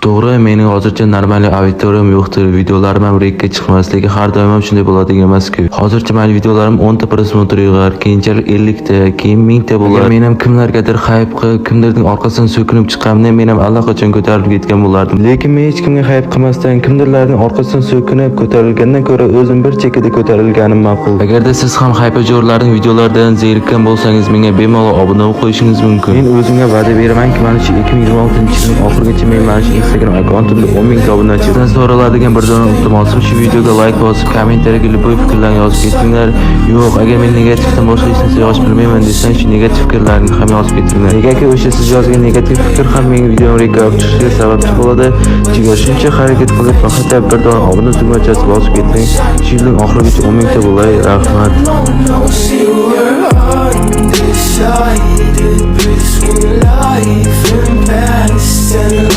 To'g'ri, mening hozircha normal auditoriyam yo'qdir, videolarim ham rekka chiqmas, lekin har doim ham shunday bo'ladigan emas-ku. Hozircha meni videolarim 10 ta просмотр yig'ar, keyinchalik 50 ta, keyin 1000 ta bo'lar. Men ham kimlargadir hayb qilib, kimdirning orqasidan so'kinib chiqqanimda men ham allaqachon ko'tarilib ketgan bo'lardim. Lekin men hech kimga hayb qilmasdan, kimdirlarning orqasidan so'kinib ko'tarilgandan ko'ra o'zim bir chekkada ko'tarilganim ma'qul. Agarda siz ham haypajorlarning videolaridan zerikkan bo'lsangiz, menga bemalol obuna bo'lib qo'yishingiz mumkin. Men o'zimga va'da beramanki, mana shu 2026-yilning oxirigacha men mana shu Instagram akkauntimda 10 ming obunachi. Sizdan so'raladigan bir dona iltimosim, shu videoga like bosib, kommentariyaga любой fikrlarni yozib ketinglar. Yo'q, agar men negativdan boshqa hech narsa yozib bilmayman desang, shu negativ fikrlarni ham yozib ketinglar. Negaki o'sha siz yozgan negativ fikr ham mening videom rekka chiqishiga sababchi bo'ladi. Jigar, shuncha harakat qilib, faqat bir dona obuna tugmachasi bosib keting. Shu yilning oxirigacha 10 mingta bo'lay. Rahmat. No, see we're undecided between life and past and